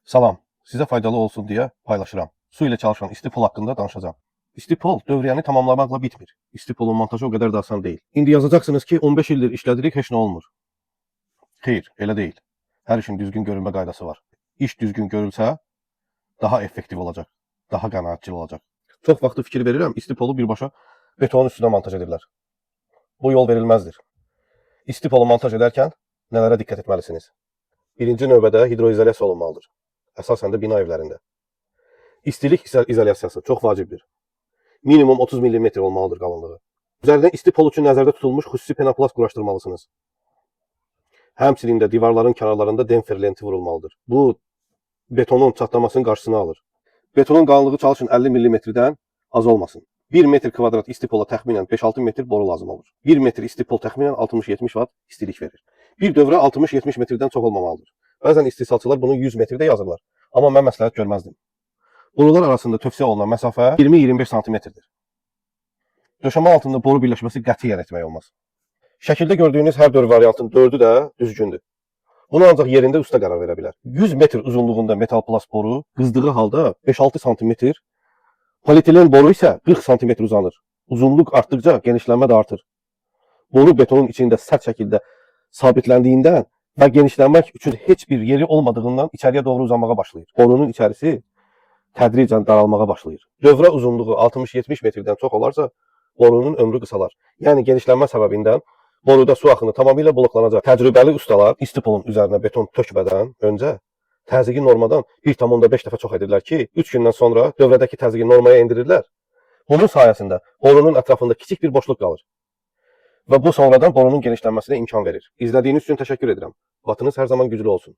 Salam, sizə faydalı olsun deyə paylaşıram. Su ilə çalışan isti pol haqqında danışacağam. İsti pol dövriyyəni tamamlamaqla bitmir. İsti polun montajı o qədər də asan deyil. İndi yazacaqsınız ki, 15 ildir işlədirik, heç nə olmur. Xeyr, elə deyil. Hər işin düzgün görünmə qaydası var. İş düzgün görülsə, daha effektiv olacaq, daha qənaətcil olacaq. Çox vaxtı fikir verirəm, isti polu birbaşa betonun üstünə montaj edirlər. Bu yol verilməzdir. İsti polu montaj edərkən nələrə diqqət etməlisiniz? Birinci növbədə hidroizolyasiya olunmalıdır. Əsasən də bina evlərində. İstilik izolyasiyası çox vacibdir. Minimum 30 mm olmalıdır qalınlığı. Üzərinə isti pol üçün nəzərdə tutulmuş xüsusi penoplast quraşdırmalısınız. Həmçinin də divarların kənarlarında demfer lenti vurulmalıdır. Bu betonun çatlamasının qarşısını alır. Betonun qalınlığı çalışın 50 mm-dən az olmasın. 1 metr kvadrat isti pola təxminən 5-6 metr boru lazım olur. 1 metr isti pol təxminən 60-70 vat istilik verir. Bir dövrə 60-70 metrdən çox olmamalıdır. Bəzən istehsalçılar bunu 100 metrdə yazırlar. Amma mən məsləhət görməzdim. Borular arasında tövsiyə olunan məsafə 20-25 sm-dir. Döşəmə altında boru birləşməsi qətiyyən etmək olmaz. Şəkildə gördüyünüz hər dörd variantın dördü də düzgündür. Bunu ancaq yerində usta qərar verə bilər. 100 metr uzunluğunda metal plast boru qızdığı halda 5-6 sm, polietilen boru isə 40 sm uzanır. Uzunluq artdıqca genişlənmə də artır. Boru betonun içində sərt şəkildə sabitləndiyindən və genişlənmək üçün heç bir yeri olmadığından içəriyə doğru uzanmağa başlayır. Borunun içərisi tədricən daralmağa başlayır. Dövrə uzunluğu 60-70 metrdən çox olarsa, borunun ömrü qısalar. Yəni genişlənmə səbəbindən boruda su axını tamamilə bloklanacaq. Təcrübəli ustalar isti polun üzərinə beton tökmədən öncə təzyiqi normadan 1,5 dəfə çox edirlər ki, 3 gündən sonra dövrədəki təzyiqi normaya endirirlər. Bunun sayəsində borunun ətrafında kiçik bir boşluq qalır. Və bu sonradan borunun genişlənməsinə imkan verir. İzlədiyiniz üçün təşəkkür edirəm. Vatınız hər zaman güclü olsun.